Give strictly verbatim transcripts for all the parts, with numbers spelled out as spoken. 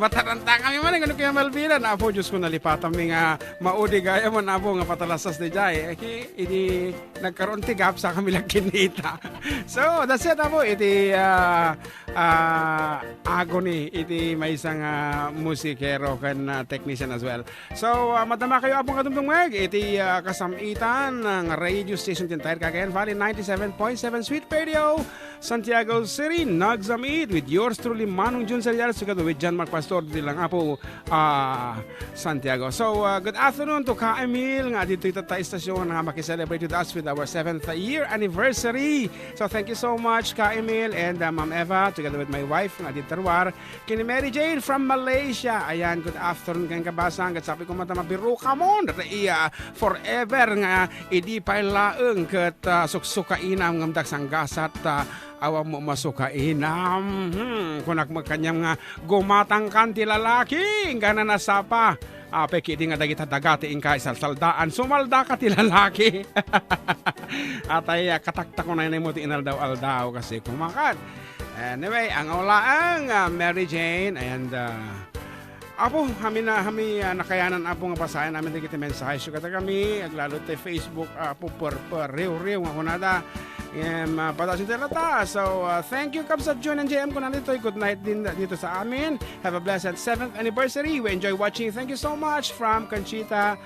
Mataranta kami man, eh, kano kaya Malvina? Na, Apo, Diyos ko, nalipatanmi nga maudi gayam, Apo, nga patalasas di jay. Eh, ki-, idi nagkaroon ti gap, sa kami lang kinita. So, that's it, Apo. Iti, ah, ah, agony, iti maysa nga musikero ken, ah, technician as well. So, ah, madama kayo, Apo, nga dumdumngeg iti, ah, kasam-itan nga radio station ti entire Cagayan Valley, ninety-seven point seven Sweet Radio, Santiago City, nagsam-it with yours truly, Manong Jun Serial, together with John Mark Pastor, di lang Apo, ah, Santiago. So, ah, good afternoon to Ka Emil, nga dito ita ta istasyon nga makiselebrate with us with our seventh year anniversary. So, thank you so much, Ka Emil, and, ah, Ma'am Eva, together with my wife, nga di Terwar, Kini Mary Jane from Malaysia. Ayan, good afternoon, ken kabasang. Ket sabi ko, mata mabiruka mo, data iya forever nga idi pay laeng ket, ah, suksukainam ngem dagsanggasat, ah, awan mo masukainam. Hmm, kunak mo kanyam nga gumatangkan ti lalaki, inggana nasapa. Apay, kidi nga dagita daga ti inka isalsaldaan, sumaldaka ti lalaki. Atay, ah, kataktakunay mo ti inaldaw-aldaw kasi kumakat. Anyway, ang ulaang, ah, Mary Jane, and, ah, Apo, hami na, hami, ah, nakayanan, Apo, nga basaen amin dagiti mensahe. Sugata kami, aglalo ti Facebook, Apo, per, per, riw, riw, nga kunada. Em, ah, padasin ti lata. So, ah, thank you, Kabsat Jun and J M, kunana ditoy. Good night din dito sa amin. Have a blessed seventh anniversary. We enjoy watching. Thank you so much from Conchita,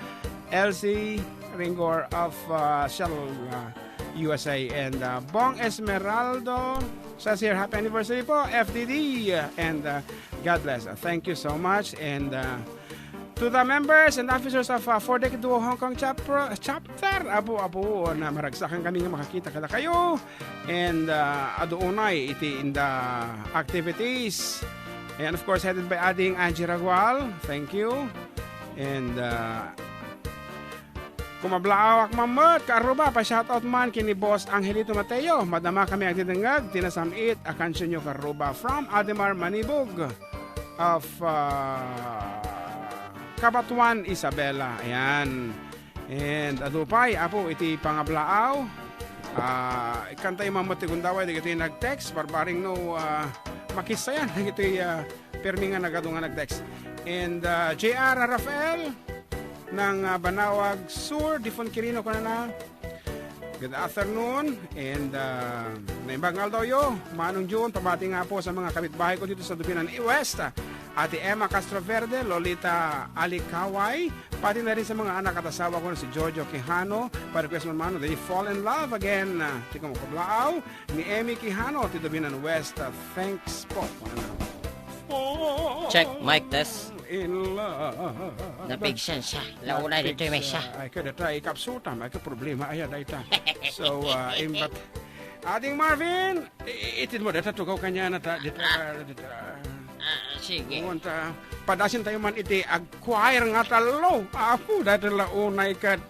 L C Ringor of, uh, Shell, uh, U S A, and, uh, Bong Esmeraldo says here, "Happy anniversary po, F D D," and, uh, God bless. Uh, thank you so much. And, uh, to the members and officers of, uh, Four Deck Duo Hong Kong chapter, chapter, apo, apo, na maragsakan kami nga makakita kada kayo. And, uh, adu unay iti inda activities. And of course, headed by Ading Angie Ragual. Thank you. And, uh, Kumablaawak man met, Karuba, pa-shoutout man ken ni Boss Angelito Mateo. Madama kami agdidengngeg ti nasam-it a kansionyo, Karuba, from Ademar Manibog of, ah, Cabatuan, Isabela. Ayan. And adu pay, Apo, iti pangablaaw. Ah, ikkantayo man met ti gundaway dagiti nag-text, barbareng no, ah, makissayan dagiti, ah, permi nga nagadu nga nag-text. And, ah, J R Rafael, ng, ah, Banawag Sur, Difon Quirino, kunana, "Good afternoon," and, ah, naimbag nga aldawyo, Manong Jun, pamati nga po sa mga kapitbahay ko dito sa Dubinan West, ah, Ate Emma Castroverde, Lolita Alikaway, pati na rin sa mga anak at asawa ko na si Jojo Quijano, pa-request man, Manong, they fall in love again, ah, ti kumukublaaw, ni Emmy Quijano, ti Dubinan West, ah, thanks po, kunana. Check, mic test. In love. Napigsan siya. Launay ditoy may siya. Ay, kada tayo ikapsutam. Ay, ka problema. Ay, dayta. So, uh, imbat. Ading Marvin, i-, itid mo, data tugaw kanya na ta, dita, dita. Ah, sige. Pumunta. Padasin tayo man iti ag-choir nga talo. Apo, dati launay kat.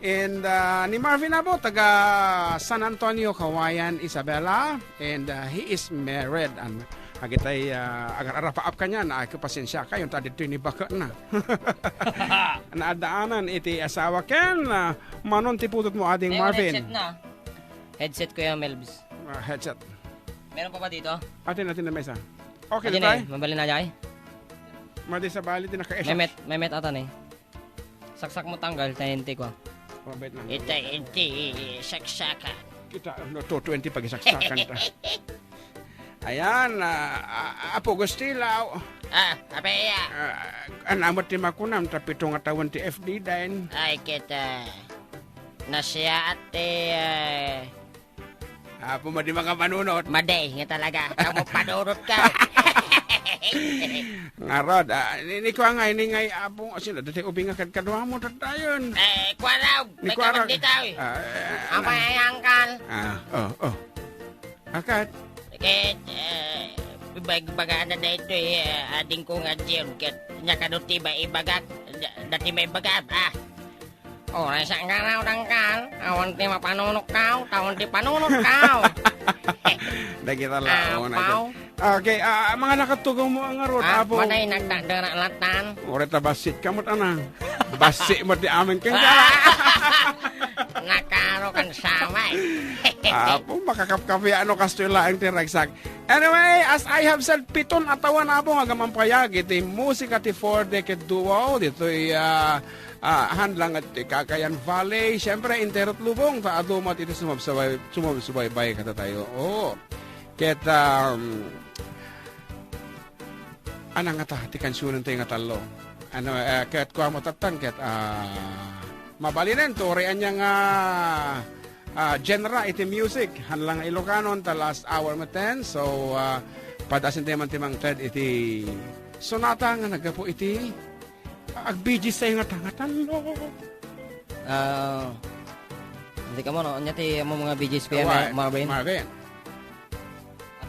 And, uh, ni Marvin Abo, taga San Antonio, Cauayan, Isabela. And, uh, he is married. An, agitay, uh, agar-arapaap kanya, na, ay, pasensya kayo, ta ditoy ni baka na. Naadaanan iti asawa ken, uh, manon ti pudot mo, Ading Marvin. Headset na. Headset, Kuya Melbs. Ah, headset. Meron pa ba dito? Atin, atin na mesa. Okay, Atin na eh, mabalin na jay. Madi sa bali, di naka-, May met, may met ata na eh. Saksak mo tanggal, twenty ko. Oh, bet na. Ita, inti, saksaka. Kita, no, two twenty pag isaksakan ta. Ayan, ah, ah, Apo Gustilaw. Ah, apeya. Ah, anamot ti makunam, ta pito nga tawen ti F D din. Ay, kita. Nasiyaat ti, eh, Apo, madi makapanunot. Madi, nga talaga. Kamo panunot ka. Ngarod, ah, ni, ni kuwa nga, ini nga, Apo, sino, dati ubing nga kadkadwa mo, tatayon. Eh, kuwa raw. Ni may kuwa raw. Kawad dito, eh. Ah, eh, Apa, ano? Ay, angkal? Ah, oh, oh. Akat? Ket, eh, bag-, baga na dito, eh, ading ko nga Jim, ket niya kaduti ba ibagak, da-, dati may bagak, ah. Oray sa karaw dangkal, awan ti mapanunok kaw, awan ti panunok kaw. Dagita laon, Apaw. Okay, ah, mga nakatugaw mo ang ngarud, Ah, Apo. Maday nagdadara latan. Oray ta basit ka mo't anang. Basi mo ti amin kang Ah! Nakaro kan samay. Apo, makakapkapi ano kastoy laeng ti ragsak. Anyway, as I have said, piton a tawen, Apo, nga agpampayag iti musika ti Four Decade Duo, ditoy, ah, ah, han lang ti Cagayan Valley. Siyempre, intero't lubong, ta adu met iti sumabsabay-, sumabsubaybay kadatayo. Oo. Ket, um, Ana ngata ti kansionen tayo nga tallo? Ano, eh, ket kuam tattan ket, ah, mabalinen, turay ania nga, ah, genre iti music. Han lang Ilokanon, ta last hour metten. So, ah, padasen tayo man ti mangted iti sonata nga naggapu iti, ah, ag-Bee Gees tayo nga ta-, nga tallo. Ah, hindi ka mo, no? Anya ti mo mga Bee Gees, Kuya Awa, Marvin? Marvin.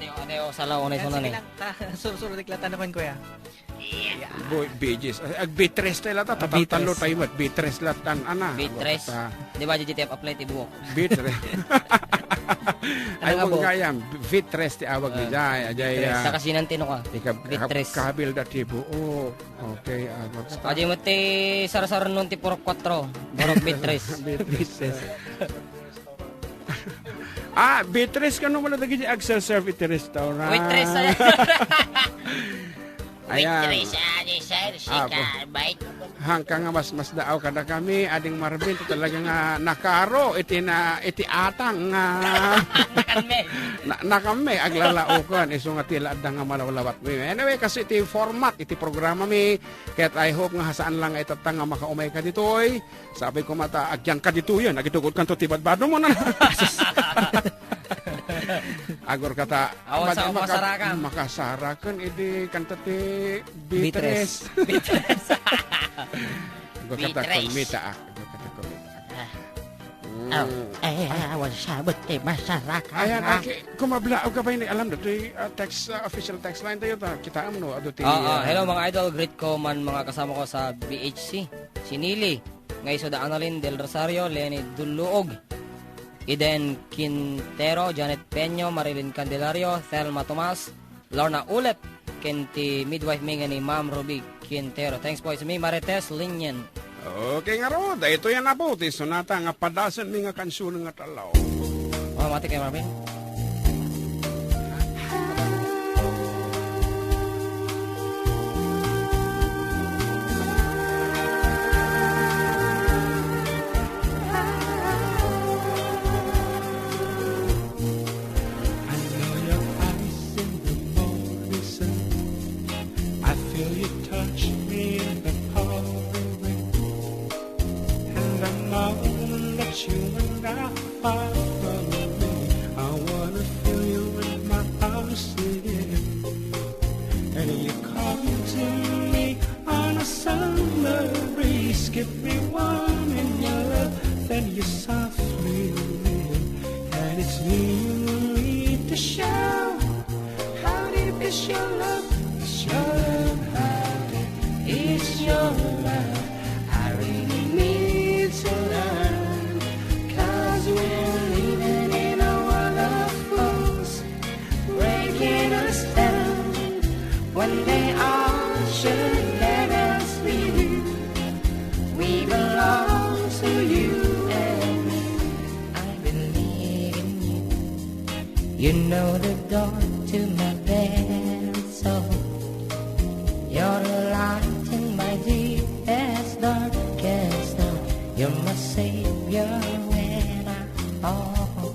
Ate, ate, o, sala, unay Ah, sunan sige eh. lang. Ta-, sur-, sur-, lang, tanawan, kuya. Boy, Bee Gees. Ay, ag-Beatrice tayo lata. Ah, Tatatalo Beatrice. tayo met. Beatrice latan, ana. Beatrice. Agor kata. Di ba, J J T F apply ti buok? Beatrice. Ay, Ano nga huwag bo? nga yan. Beatrice ti awag ni Ah, Jay. Ajay, Beatrice. ah, Saka sinantino ka? Ikab-, Beatrice. kabil dati buok. Okay, ah, basta. Adi mo ti sarsarunon ti purok kwatro. Barok Beatrice. Beatrice. Ah, Beatrice, kano man dagiti agserserve iti restaurant? Waitress, ay. Ayan. Waitress, ah, di, sir, Ah, sika, po. bait. Hangka nga mas, mas daaw kada kami, Ading Marvin, to talaga nga nakaro, iti na, iti atang nga Nakanmi. na, nakanmi, aglalaokan, isu nga tila adda nga malawlawat mi. Anyway, kasi iti format, iti programa mi, ket I hope nga hasaan lang nga itatta nga makaumay ka ditoy, Sapay ko met ta, agyanka ditoyen, agitugod kanto ti badbadom mo na. Agor kata, Awan sa maka-, makasarakan. makasarakan, idi kanta ti Beatrice. Beatrice. Beatrice. Agor kata, Beatrice. kumita, ah. Agor kata, kumita. Ah. Mm. Oh, eh, awan sabot ti masarakan, Ayan, ah. aki, kumabla, o kabay ni alam datoy, ah, text, ah, official text line tayo, ta, kitaem no, ado ti, Oo, ah, hello, mga idol, greet ko man mga kasama ko sa B H C. Sinili. Nga isu da Annalyn Del Rosario, Lenny Duluog, Eden Quintero, Janet Peño, Marilyn Candelario, Thelma Tomas, Lorna Ulet, ken ti midwife mi nga ni Ma'am Ruby Quintero. Thanks po, it's me, Marites Linyen. Okay, ngarud, daytoy a napo ti sonata nga padasen mi nga kansion nga talaw. Oh, mati kay Marvin. I know your eyes in the morning sun. I feel you touch me in the pouring rain. And I know that you are not far from me. I wanna feel you in my arms again. And you come to me on a summer breeze. Keep me warm in your love, then you softly leave. And it's me you need to show. How deep is your love? Is your love, how deep is your love? I really need to learn. 'Cause we're living in a world of fools, breaking us down. When they all should let us be, we belong to you and me. I believe in you. You know the door to my very soul. You're the light in my deepest, darkest night. You're my savior when I fall.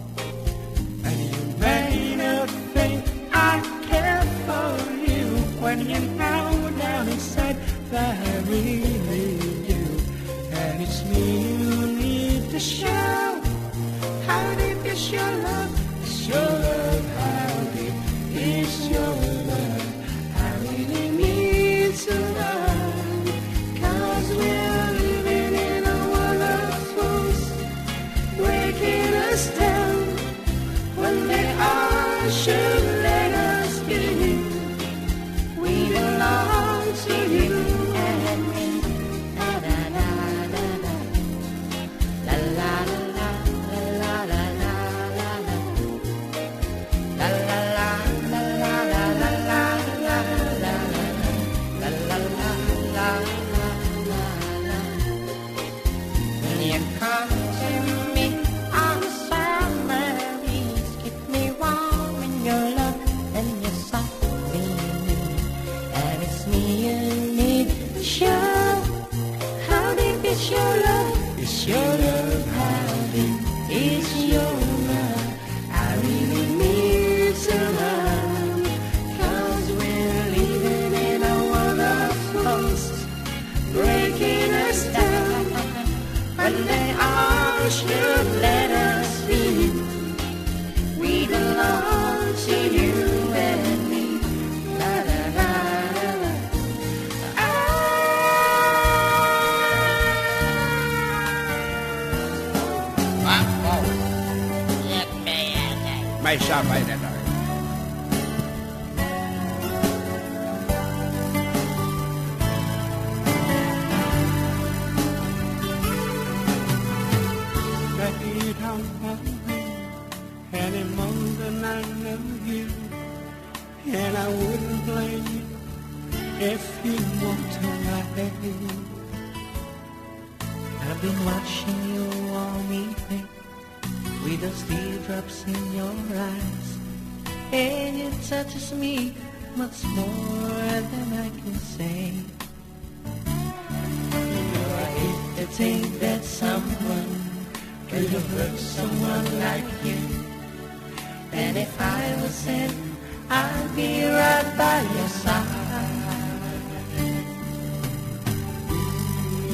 And you may not think I care for you when you know down inside that I really do. And it's me you need to show. How deep is your love? Is your love, how deep is your love? I really need to learn. 'Cause we're living in a world of fools, breaking us down. When they all should let us be, we belong to you and me. Da, da, da, da, da. La, la, la, They all should let us in. We belong to you and me. La, la, la, la, la. Ah. Wow, wow. May siya, may letter. Back it out, and it more than I know you. And I wouldn't blame you if you walked away. I've been watching you all evening with those teardrops in your eyes. And it touches me much more than I can say. You know, I hate to think that someone could have hurt someone like you. And if I was him, I'd be right by your side.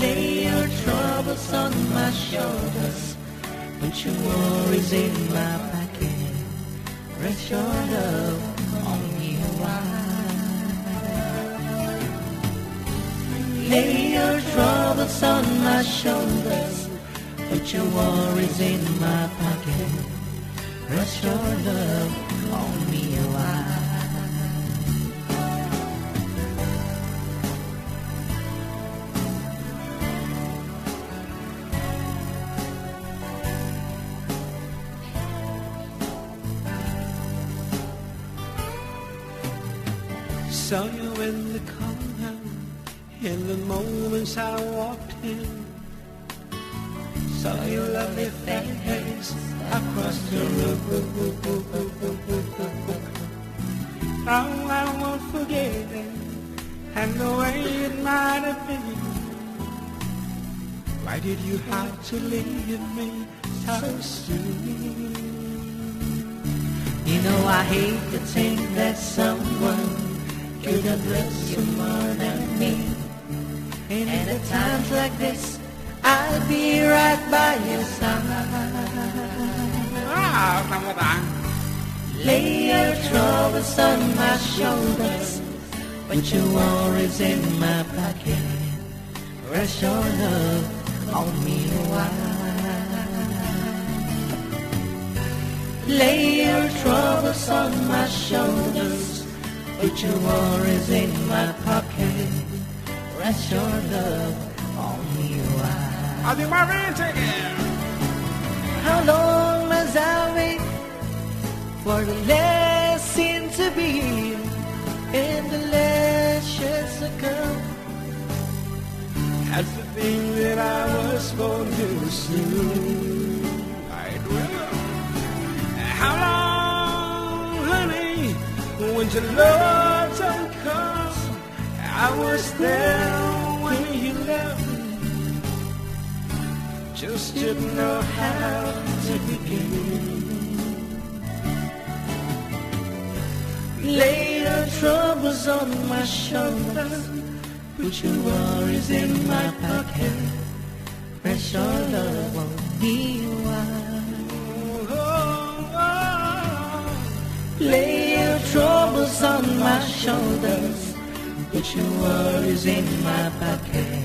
Lay your troubles on my shoulders, put your worries in my pocket. Rest your love on me a while. Lay your troubles on my shoulders, put your worries in my pocket. Rest your love on me a while. Saw you in the corner in the moments I walked in. Saw your lovely face across the room. Oh, I won't forget it, and the way it might have been. Why did you have to leave me so soon? You know, I hate to think that someone could have loved you more than me. And at times like this, I'll be right by your side. Ah, tama ba? Lay your troubles on my shoulders, put your worries in my pocket. Rest your love on me a while. Lay your troubles on my shoulders, put your worries in my pocket. Rest your love on me a while. Ate Marvin, take it. How long must I wait for the lesson to be and the lashes to come? That's the thing that I was born to do. I will. How long, honey, when your love don't come? I was there when you left me. Just didn't know how to begin. Lay your troubles on my shoulders, put your worries in my pocket. Rest your love on me a while. Lay your troubles on my shoulders, put your worries in my pocket.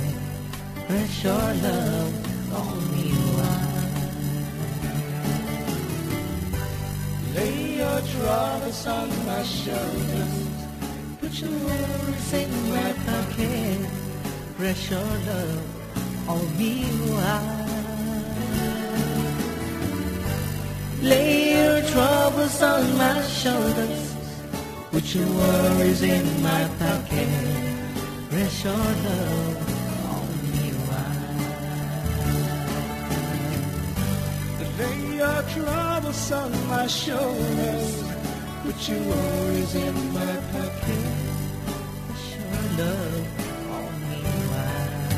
Rest your love on me a while. Lay your troubles on my shoulders, put your worries in my pocket. Rest your love on me a while. Lay your troubles on my shoulders, put your worries in my pocket. Rest your love on me a while. Lay your troubles on my shoulders, put your worries in my pocket. Rest your love on me a while.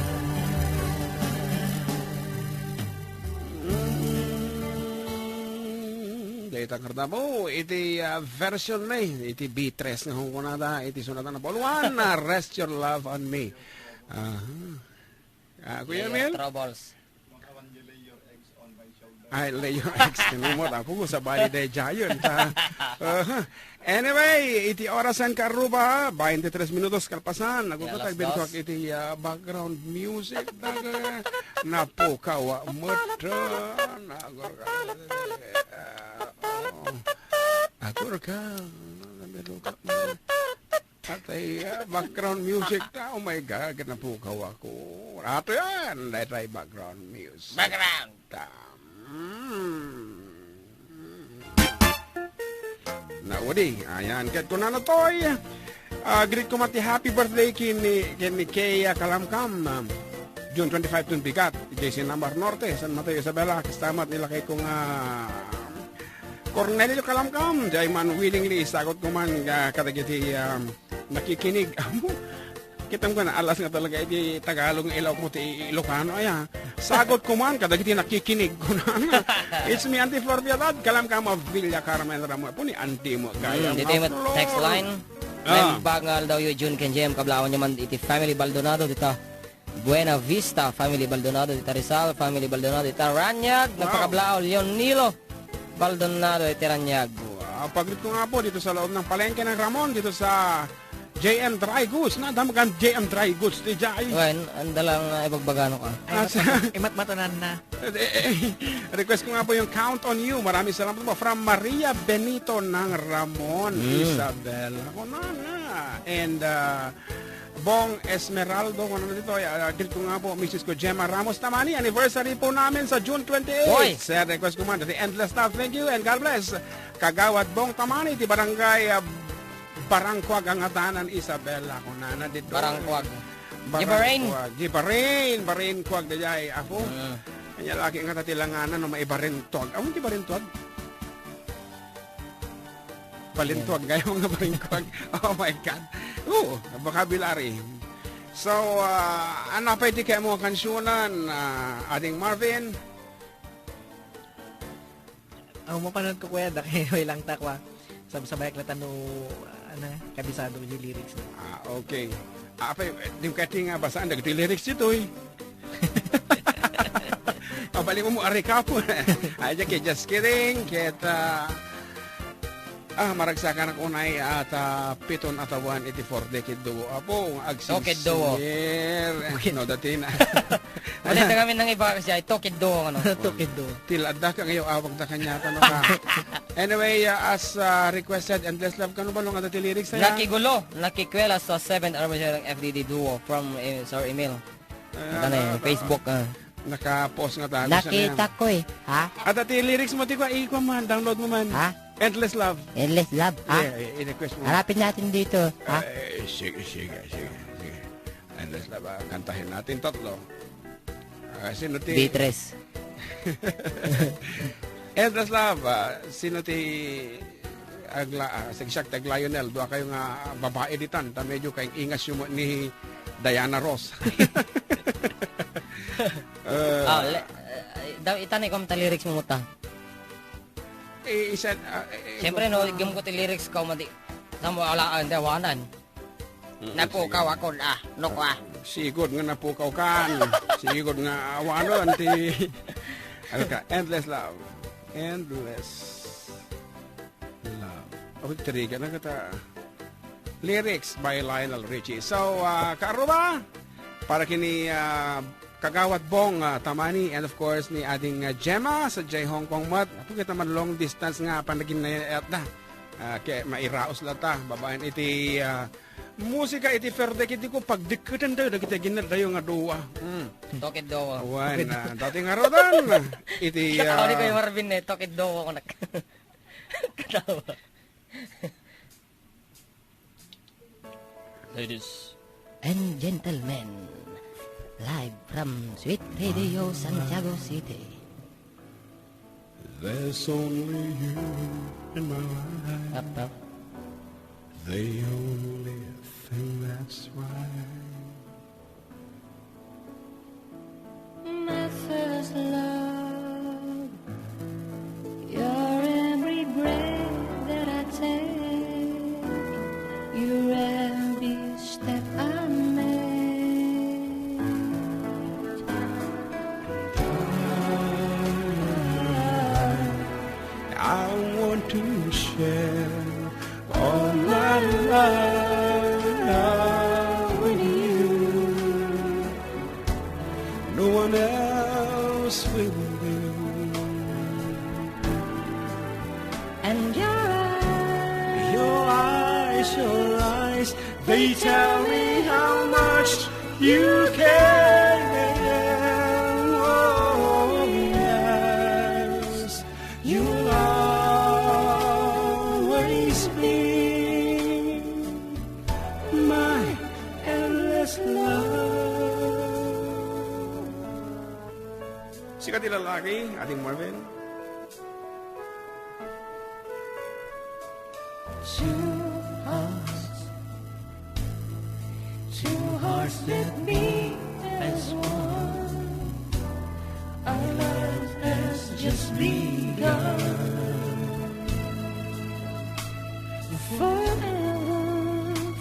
Mm, dayta nga kardamo, iti, ah, version mi, iti B three nga kunkunada, iti sunatan na Paul one, ah, Rest Your Love on Me. Aha. Ah, Kuya Emil? Troubles. Ay, Leo X, kanimo, tapos sabali day Giant, ha? Uh-huh. Anyway, iti orasan, Karuba, twenty-three minutos kalpasan. Nagukot alas agbiruak iti, ah, background music. Daga, napukaw, ah, mata. Nagurka. Ah, oh. Agurka. Nabiruka. Atay, ah, background music ta. Oh my God, napukaw ako. Ato yan, daytay background music. Background. Ta. Mm. Naudi, ayan, ket kunana toy, ah, greet ko man ti happy birthday ken ni, ken ni Kea Kalamkam, ah, June twenty-five ton bigat, J C Nambar Norte, San Mateo Isabela, kastamat ni lakay ko nga Cornelio Kalamkam, jay man willingly, isagot ko man, ah, kadagiti, ah, nakikinig. Kitam ko na, alas nga talaga iti Tagalog nga ilawko ti Ilocano, aya. Sagot ko man, kadagiti nakikinig ko na. It's me, Auntie Flor Piedad, Kalamkam of Villa Carmen Ramo. Apo ni Auntie mo, gaya Mm, dito yung text line. Ah. Naimbag nga aldaw yu, June ken Jem, kablawan nyo man iti family Baldonado, dita Buena Vista, family Baldonado, dita Rizal, family Baldonado, dita Raniag, Wow. nagpakablaw, Leon Nilo Baldonado, iti Raniag. Wow, pagrit ko nga po dito sa loob ng palengke ng Ramon, dito sa J M Dry Goods. Nadam kan J M Dry Goods, di Jai. Wen, anda lang, ah, ibagbagano ka. Ay, Ah, sa- imat-, imatmatanan na. Eh, eh, eh, request ko nga po yung Count on You. Maraming salamat po. From Maria Benito ng Ramon, Mm. Isabel. Ako na nga. And, ah, Bong Esmeraldo, kung ano dito, ah, greet ko nga po, misis ko, Gemma Ramos Tamani, anniversary po namin sa June twenty-eight. Oy! Sir, request ko man, the endless love, thank you and God bless. Kagawad Bong Tamani, ti barangay, ah, Barangkuag ang atanan, Isabela, kung nana dito. Barangkuag. Barangkuag. Di Barain. Di Barain, Barain Kuag, dayay, apo. Mm. Kanya laki nga tatilanganan, no, maibarintuag. Awan ti barintuag? Balintuag, gaya mga barintuag. Oh my God. Oo, vocabulary. So, ah, ano pa iti kaya mga kansunan, ah, Ading Marvin? Ang mapanon ko, kuya, da kayo lang ta, kwa. Sabsabay ak latan no, ano, kabisado yung lyrics na. Ah, okay. Ah, pa, di mo kaya nga basaan, dagiti lyrics dito, eh. Pabalik mo mo, ari ka po. Ay, just kidding. Ket, ah, ah, maragsakan ako na at, ah, piton atawan iti four decade duo. Apo, Tokid duo. agsingsingir. No, dati na. Wala ta kami nang iba kasi ay Tokid duo, ano? Tokid duo. Tila adda ka ngayon, awag na kanya, ano ka? Anyway, uh, as, uh, requested, Endless Love, kano ba nung adda ti lyrics na yan? Nakigulo, nakikwela sa seven Army F D D Duo from, eh, Sir Emil. Ah, Ano na yun? ah, Facebook, ah. Naka-post nga tayo sa Nakita niya. ko eh. Ha? Adda ti lyrics mo, ti kwa, ikuha man, download mo man. Ha? Endless Love. Endless Love, ha? Yeah, i-, i-request mo. Harapin natin dito, ha? Eh, sige, sige, sige, sige. Endless Love, ah, kantahin natin tatlo. Ah, sino ti Beatrice. Endless Love, ah, sino ti agla-, ah, sigsiag ti ag-Lionel, dua kayo nga babae ditan, ta medyo kay ingas yung ni Diana Ross. Eh, Ah, le-, eh, daw itani ko ta lyrics mo ta. Eh, isa, ah, eh, Siyempre, no, ah, igam ko ti lyrics ko, madi-, sa mo alaan, dawanan. Mm, Napukaw sige. ako na, no, kwa. Sigod nga napukaw kan. Sigod nga awanon ti, ano ka, Endless Love. Endless Love. Ako, tirigan na kita. Lyrics by Lionel Richie. So, ah, Kaaruba, para kini, ah, Kagawad Bong, ah, Tamani, and of course, ni Ading, ah, Gemma sa J Hong Kong met. Apo kita man long distance nga panagin na yun, et na. Ah, kaya mairaos la ta, babaen iti, ah, musika iti Fair Decade ko, pagdikketan dayo, dagiti ginna dayo nga duwa. Mm. Tokid duo. Awan, Tokid ah, dati nga rodan, iti, Katawa ni ah, Kuya Marvin eh, Tokid duo ko nak-, katawa. Ladies and gentlemen, live from Sweet Radio Santiago City. There's only you in my life. Tap, tap. The only thing that's right. My first love, your every breath that I take, your every step I make. I want to share all my life with you. No one else will do. And your eyes, your eyes, your eyes, they tell me how much you care. Oh, yes, you'll always be my endless love. Sika ti lalaki, Ading Marvin. Two hearts, two hearts that beat as one. Our life has just begun. Forever,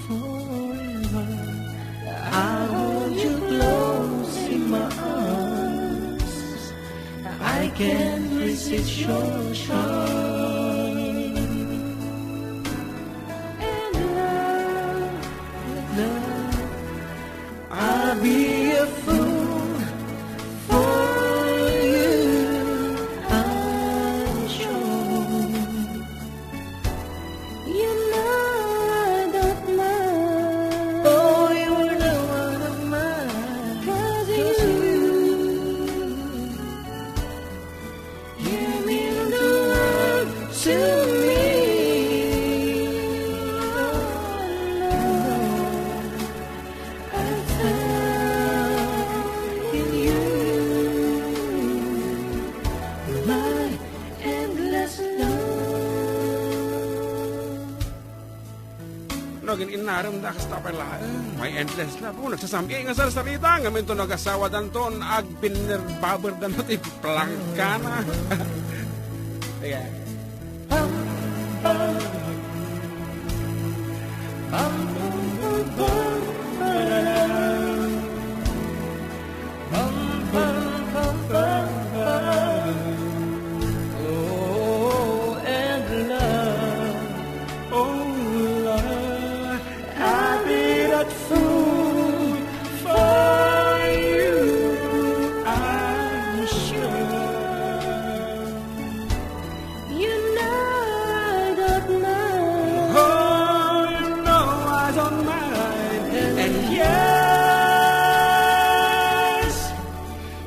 forever, I hold you close in my arms. I can't resist your charm. And love, love, I'll be a fool for you, I'm sure. You know I don't mind. Oh, you're the one of mine. 'Cause you, you mean the world to me. Oh, Lord, I found in you my endless love. No, gin-, innarem da kasta pay laeng. My endless love. Oh, nagsasam-, eh, nga sarsarita, ngamin to nagasawadanton, agpinnerbaberdanto ti plangkana. Ayan. Pam, pam, pam, pam. Oh, and love. Oh, love. I'll be that fool for you, I'm sure. You know I don't mind. Oh, you know I don't mind. And yes,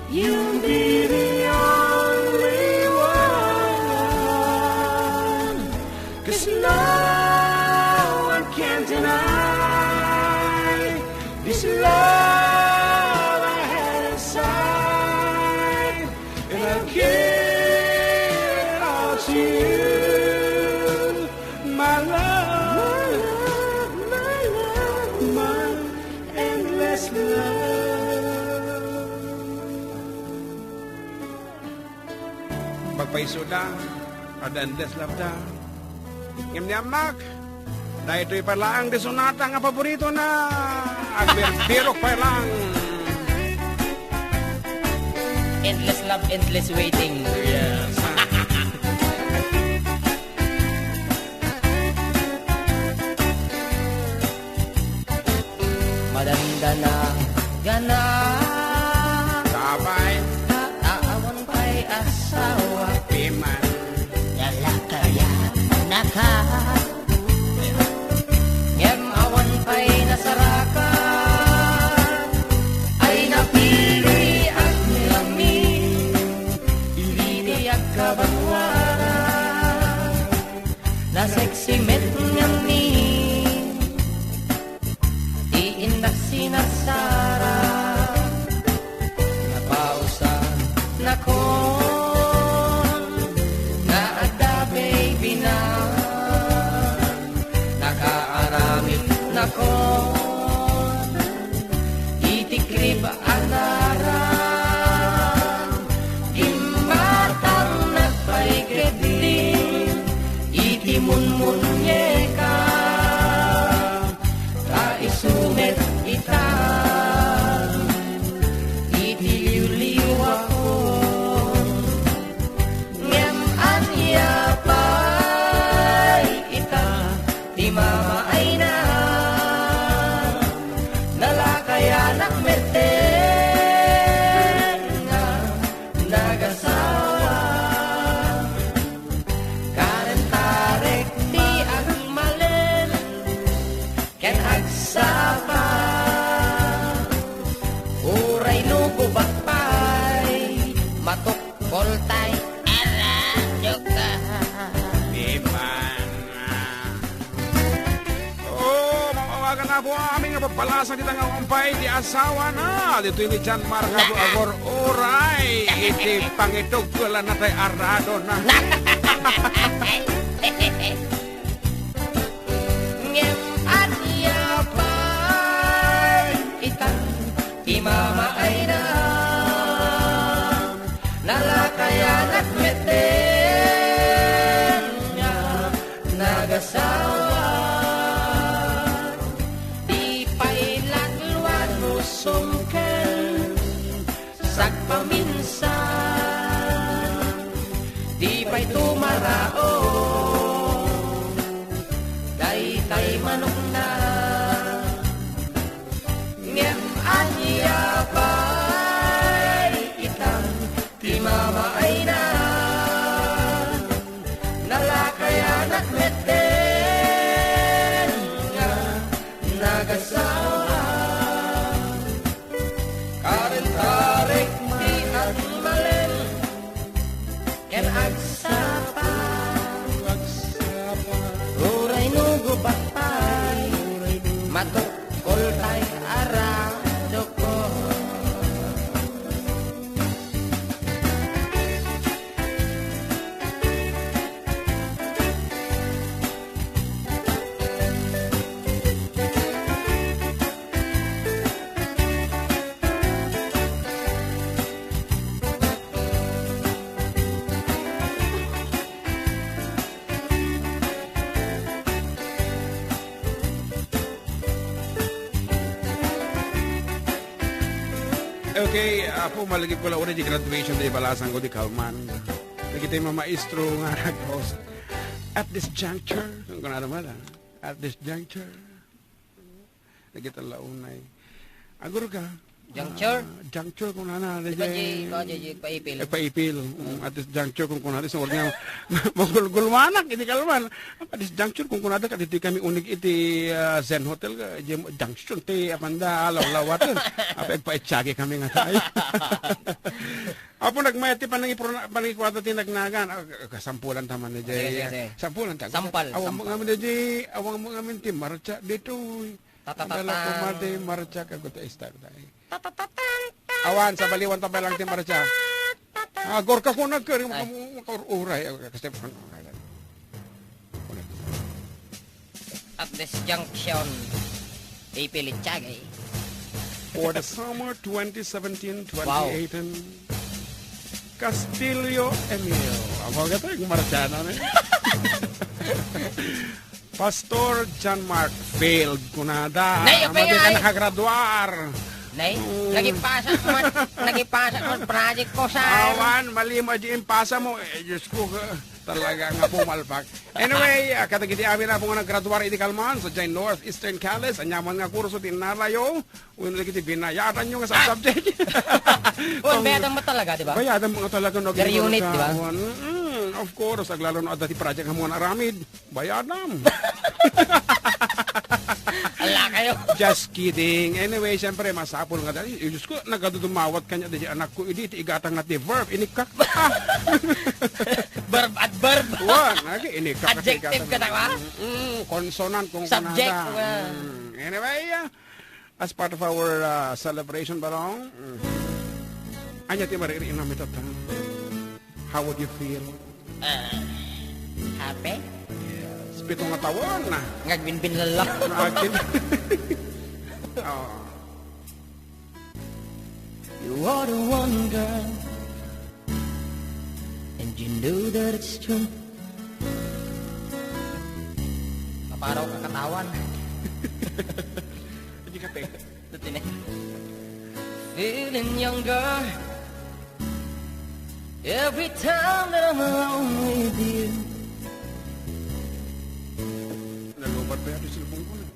you'll be the only one. 'Cause no one can deny this love I had inside. And I'll give it all to you, my love, my love, my endless love. Pagpayso da, adda endless love da. Ngem ni Amak, daytoy pay laeng ti sonata nga paborito na. Agbirbirok pay laeng. Endless love, endless waiting. Yes. Madandana, gana. Sabay. Aawan pay asawa. Piman. Yala kaya naka. Ngem awan pay nasaraka. Ay napili at nilami. Ditoy agkabanwara. Nasexy met ngamin. Ti innak sinarsara, napausan nakon, nga adda baby na, nakaaramid nakon, iti crib a naran, dimmatang nagpaiketdi, iti munmunyeka. Ta isu met ita, iti liwliwakon. Ngem ania pa asawa. Kanen tarek ti agmalem ken agsapa. Uray no gubak pay, matukkoltay, aradokon. Di man. Oh, mawawagan na po amin nga pagbalasan kita nga umpay ti asawa na. Ditoy ni John Mark nga po, agor uray iti pangitugkulan na tay arado na. Ngem ania pay itan ti mamaayna, nalakayanak metten nga nagasawa. Di pay lakluan usum ken sagpaminsan, di pay tumaraon daytay manokna. Ngem ania pay itan ti mamaayna, nalakayanak metten nga nagasawa. Karin tarek ti agmalem ken agsapa. Uray no gubak pay, matukkoltay, aradokon. Okay, apo, malagip ko la uray di graduation di balasan ko di kalman. Dagiti mamaestro nga nag-host. At this juncture, kung ano man, ah. At this juncture. Dagiti la unay. Agor ka? Juncture? Ah, juncture kung nana. Di ba, di, di, di, paipil? Eh, paipil. Mm, at this juncture kung kunada, so, nga, magulgulwanak, iti kalman. At this juncture kung kunada, kaditi kami unig iti, ah, Zen Hotel, ah, di, junction, ti, apanda, lawlawatan. Apa, agpaitsagi kami nga tayo. Apo, nagmayat ti panangiprona-, panangikuwata ti nagnagan. Ah, kasampulan ta man, eh, Sige, sige, sige. Sampulan ta. Sampal, Awang mo sampal. Ngamin, eh, awang mo ngamin ti marcha dito. Tatatatan. Ang dala ko, mati, marcha ka, guta, istar, tayo. Tatatatan. Awan, sa baliwan ta lang ti marcha. Agor ka ko nagkari, Ay. Makaur-uray. Kasi, At this junction, ipilitsagay. For the summer twenty seventeen, Wow. twenty eighteen, Castillo Emil. Amo ka tayo, Marciana na. Pastor John Mark failed kunada. Nay, apay Amadi nga ay? Nakagraduar. Nay, Mm. Nagipasa man, nagipasa man project ko sa Awan, mali mo di impasa mo. Eh, Diyos ko, ka-, talaga nga pumalpak. Anyway, ah, kadagiti amin a nga naggraduar iti kalman sa Jai Northeastern College, aniaman nga kurso ti nalayo, wenno dagiti binayadan nyo nga sub-subject. Oh, Kung bayadan mo talaga, di ba? Bayadan mo nga talaga, no, Per unit, di ba? Awan. Mm, of course, aglalo no adda ti project nga mga aramid. Bayadam. Ala kayo. Just kidding. Anyway, siyempre, masapul nga dahil, eh, Diyos ko, nagadudumawat kanya di anak ko, idi, ti igatang na ti verb, inikak. Verb, adverb. Wan, agi, inikak na ti Adjective igatang. Ka na, wa? Mm, consonant kung Subject, kanada. Wa. Mm, anyway, ah, as part of our, ah, celebration, balong, mm, anya ti maririin namin, tata? How would you feel? Ah, happy? Yes. Pito nga taon na. Ngagbinbin lang. Akin. Oh. You are the one, girl. And you know that it's true. Kaparaw ka katawan. Hindi ka pe. Feeling younger every time that I'm alone with you. Nalobat pa yata yung cellphone ko na.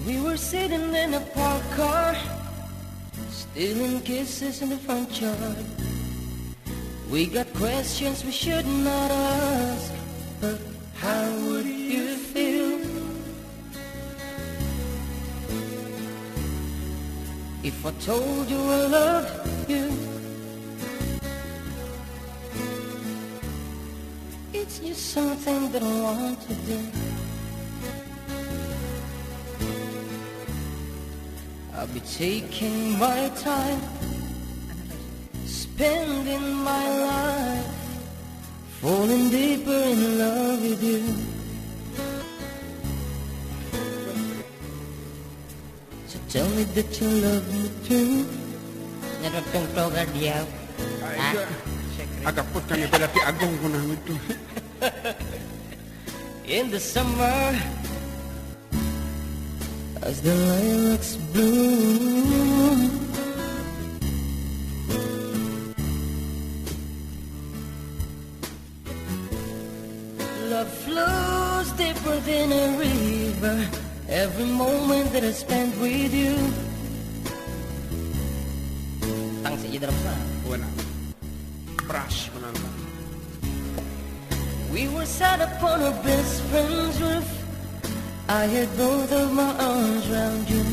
We were sitting in a parked car. Stealing kisses in the front yard. We got questions we should not ask, but how would you feel if I told you I loved you? It's just something that I want to do. I'll be taking my time, spending my life, falling deeper in love with you. So tell me that you love me too. Naragtong to, Guardian. Ay, ah, ka-, secret. Agapot kami pala ti agong ko namin to. In the summer, as the lilacs bloom, love flows deeper than a river. Every moment that I spent with you. Tang si Idram sa. Wala. Brush, manalo. We were sat upon our best friend's roof. I had both of my arms round you,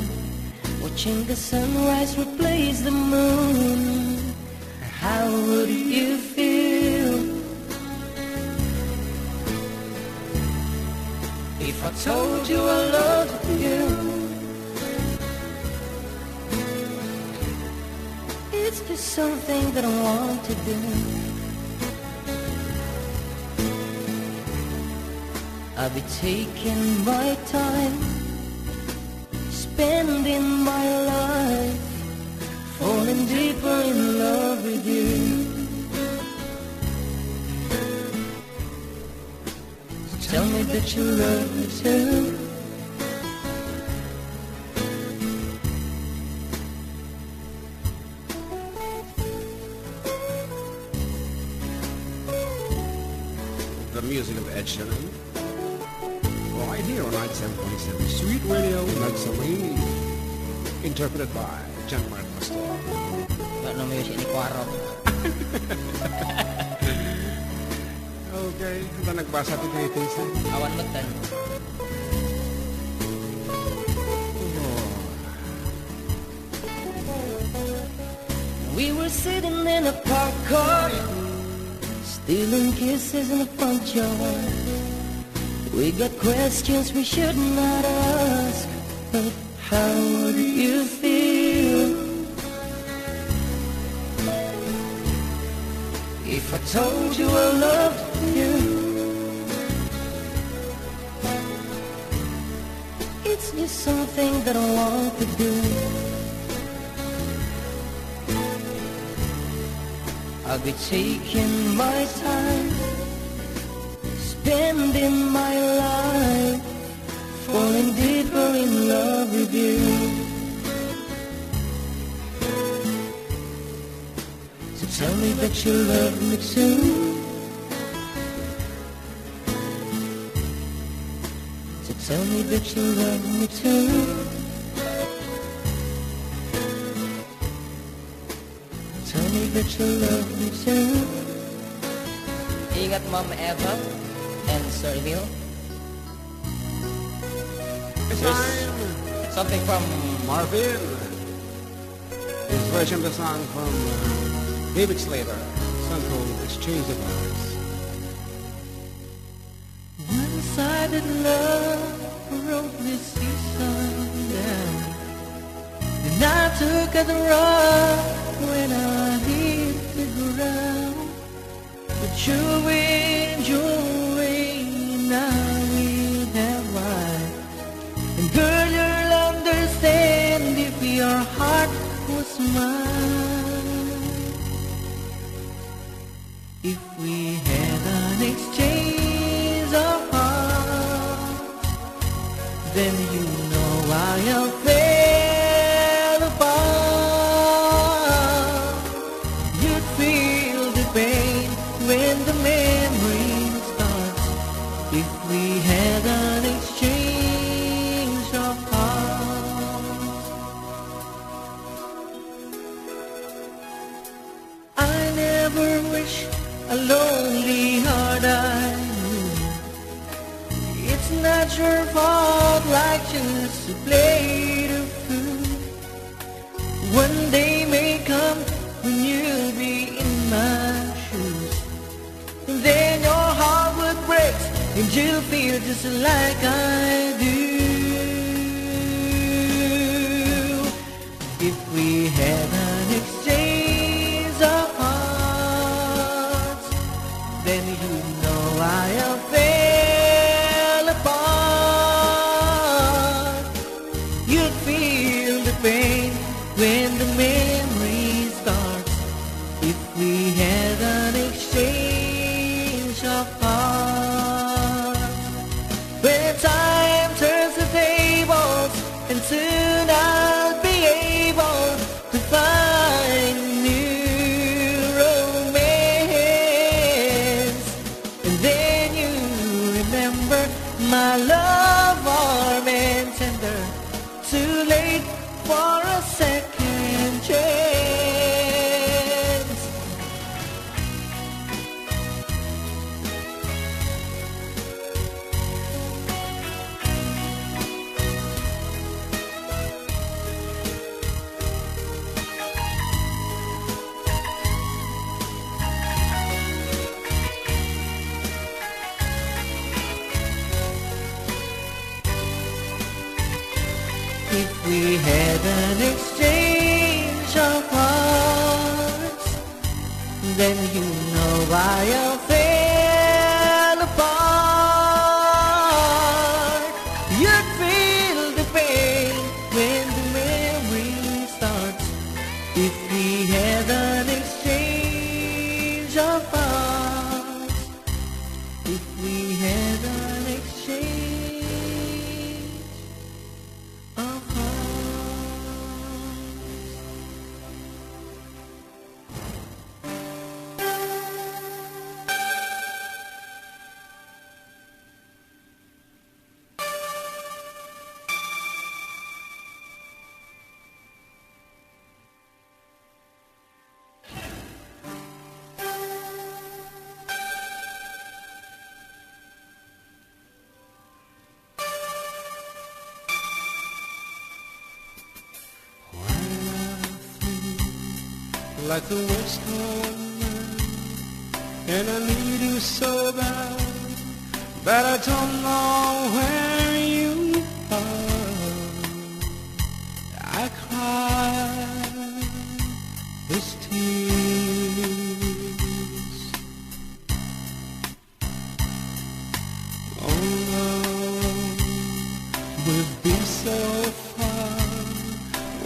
watching the sunrise replace the moon. How would you feel if I told you I loved you? It's just something that I want to do. I'll be taking my time, spending my life, falling deeper in love with you. Tell me that you love me too. The music of Ed Sheeran. Right here on ninety-seven point seven Sweet Radio, Nagsawi. Interpreted by John Mark Pastor. Ano mo yun, si Nicuaro? Okay, ita nagbasa ti greetings, eh. Awan met, eh. Oh. We were sitting in a park car, stealing kisses in the front yard. We got questions we should not ask, but how would you feel if I told you I loved you? It's just something that I want to do. I'll be taking my time, spending my life, falling deeper in love with you. So tell me that you love me too. So tell me that you love me too. Tell me that you love me too. Ingat, Ma'am Eva and Sir Emil. Yes. Something from Marvin. His version of the song from, uh, David Slater. Song called Exchange of Hearts. One-sided love broke this season down. And I took a drop when I hit the ground. But you went your way, and I will have mine. And girl, you'll understand if your heart was mine. If we had an exchange of hearts, then you know I am fell apart. You'd feel the pain when the memory starts. If we had an exchange of hearts. A lonely heart I knew. It's not your fault, like just to play the fool. One day may come when you'll be in my shoes. Then your heart would break and you'll feel just like I do. If we had an exchange of hearts, then you know I fell apart. You'd feel the pain when the memory starts. If we had an exchange of hearts, when time turns the tables, and soon I'll be able to find new romance. And then you remember my love warm and tender. Too late for a second chance. If we had an exchange of hearts, then you know I fell apart. You'd feel the pain when the memory starts. If we had an exchange of hearts, if we had an exchange of hearts. Why I feel like the world's gone mad, and I need you so bad, but I don't know where you are. I cry these tears. Oh Lord, we've been so far.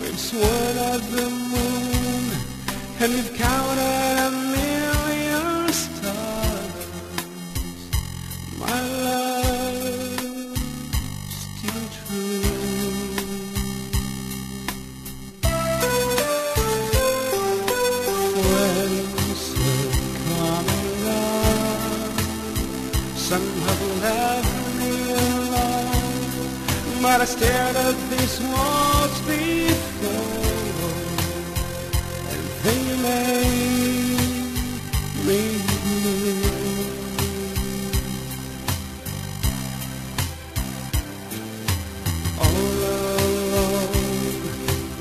We've sworn at the moon, and we've counted a million stars. My love's still true. Friends have come and gone, some have left me alone, but I stared at these walls before, and they made me blue. All alone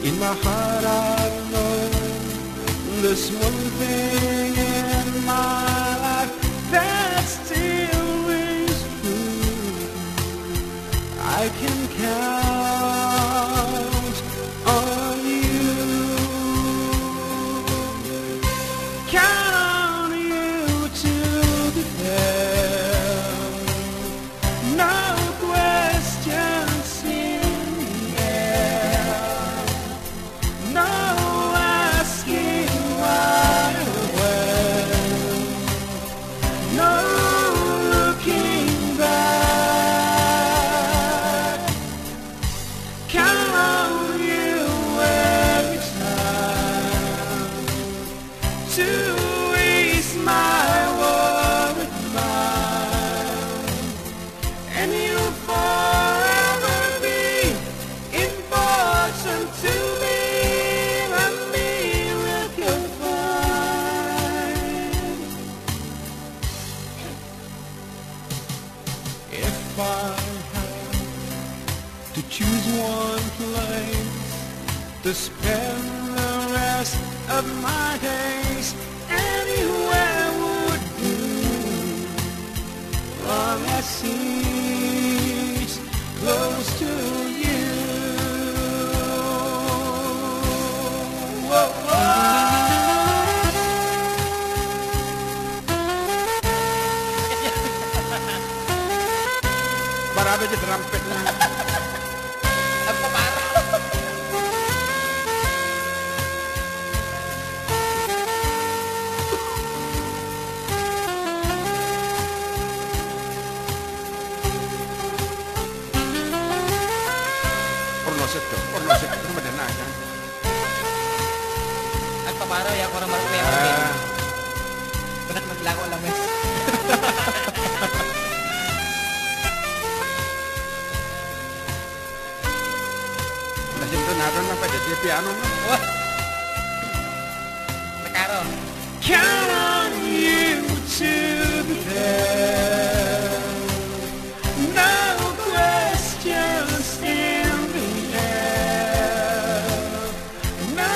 in my heart I know there's one thing in my life that still rings true. I can count on you, count on you to be there. No questions in the air. No asking why or when. No looking back. Count on you every time to ease my worried mind, and you'll forever be important to me, a miracle fine. To spend the rest of my days anywhere would do, long as he's close to you. Whoa, whoa. Parada di trumpet na. Nagpapara. Orno sektor, orno sektor, madanagan. Nagpapara, ya, kurang marupay ang Ah. Kunak maglago lang, mes. Nasintonado na pa di piano, no? Wah! Nakaro. Count on you to be there. No questions in the air. No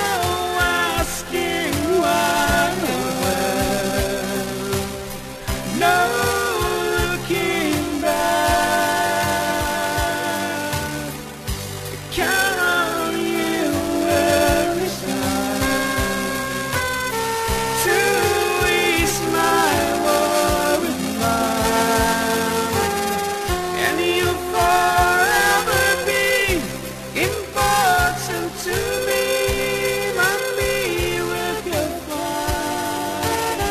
asking why the world. No looking back. Count on you every time to ease my worried mind. And you'll forever be important to me, my miracle fly.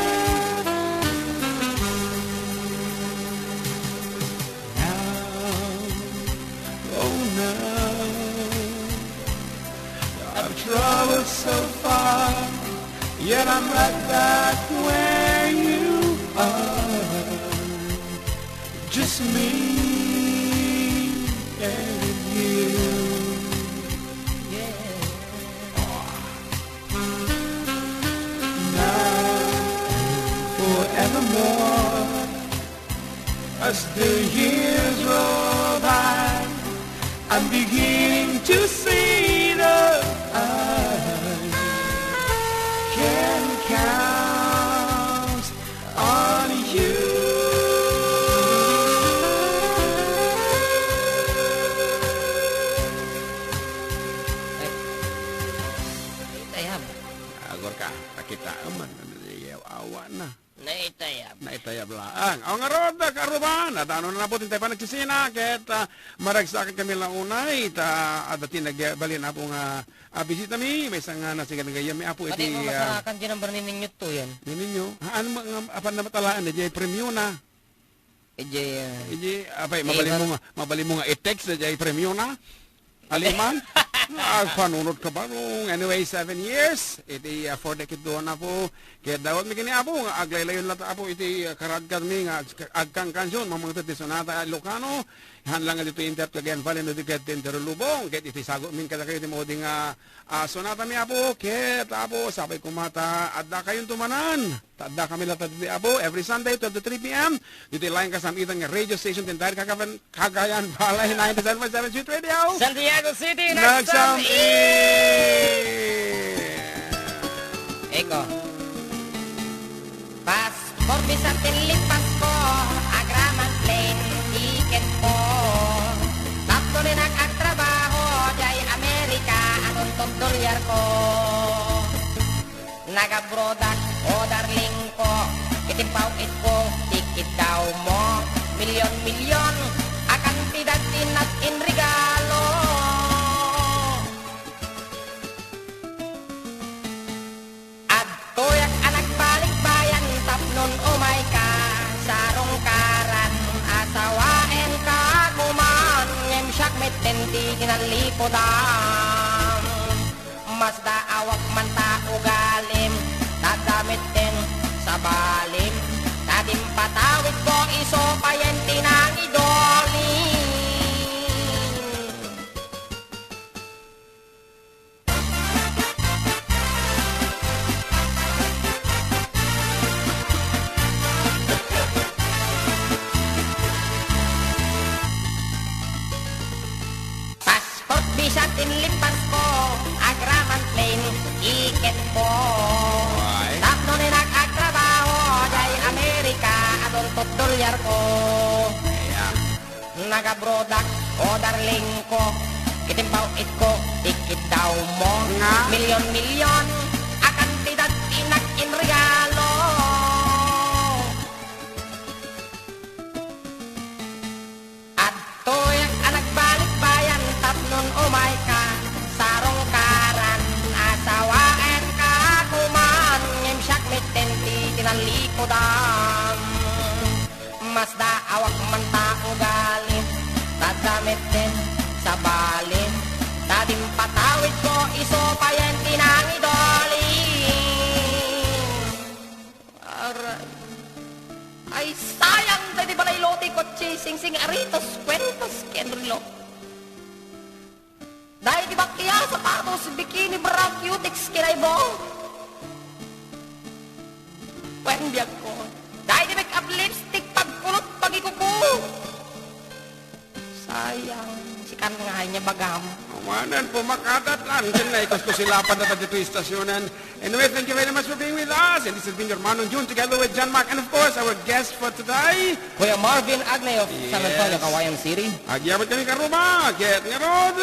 Now, oh now, I've traveled so far, yet I'm right back where you are. Just me and you. Yeah. Now, forevermore, as the years roll by, I'm beginning to see that I can count on you. Ay. Ay, am. Agor ka, pakita man, ano, awa na. Naitayab. Naitayab laeng. Aw ngarud, karuba, nadano na po ti panagsisina, ket, ah, maragsakan kami la unay, ta, adda ti nagbalin, Apo, nga, ah, bisita mi, maysa nga nasigan gayam mi, Apo, iti, ah, masarakan di number ni Ninyo to yan. Ni Ninyo? Haan mo nga, apan na matalaan na, di premio na. Iti, ah, iti, apay, mabalin mo nga, mabalin mo nga i-text na, di premio na. Aliman? Agpanunot ka ba? Nung anyway, seven years. Iti, ah, four decade duwa na po. Kaya dawat mi kini Apo, nga aglaylayon lata Apo, iti, ah, karadkad mi, nga agkankansion, mamangted ti sonata Ilocano. Han lang dito internet kagayan valen no di ket ti interlubong. Ket iti sago min kada kayo ti maudi nga, ah, sonata mi Apo. Ket Apo, sapay kumata, adda kayon tumanan. Ta adda kami latta ditoy Apo, every Sunday, twelve to three p m. Ditoy laeng kasam-itan nga radio station, ti entire Cagayan, Cagayan Valley, ninety-seven point seven Sweet Radio. Santiago City, nagsam-it! Eko. Passport visa ti lipas ko, agraman plane ticket ko. Tapno dinak agtrabaho, jay Amerika, anuntog dolyar ko. Nagabrodak, o darling ko, iti paw-it ko, tikit daw mo. Milyon-milyon a kantidad ti nat-, inregalo. Adtoyak a nagbalik bayan tapnon umayka, sarungkaran, asawaenka koman, ngem siak metten ti kinallipudan. Masdaawak man ta ugalim, ta adda metten sabalim, ta dimpatawidko isu payen ti nangidolim. Passport visa ti lipas ko, agra Aga brodak, o darling ko, iti impaw-itko, ikiddaw mo. Nga? Milyon-milyon a kantidad ti nag-inregalo. Adtoy a nagbalik bayan tapnon umayka, sarungkaran, asawaenka kuman, ngem siak metten ti tinallikudan. Masdaawak man ta ugalim, ta adda metten sabalin, ta dimpatawidko isu payen ti nangidalim. Aray. Ay, sayang daydi balay lote, kotse, singsing, aritos, kwentas, ken relo. Daydi bakya, sapatos, bikini, bra, cutex, kinaybo. Wen, biagko. Daydi make-up, lipstick, pagkulot, pagikuko. Sayang, sikan nga niya bagam. Awanan po, makadat lang. Diyan na, ikuskusilapan na tayo dito yung istasyonan. Anyway, thank you very much for being with us. And this has been your Manong June together with John Mark. And of course, our guest for today. Kuya Marvin Agne of San Antonio, Yes. Cauayan City. Agyawid kami karuma. Get nga rod.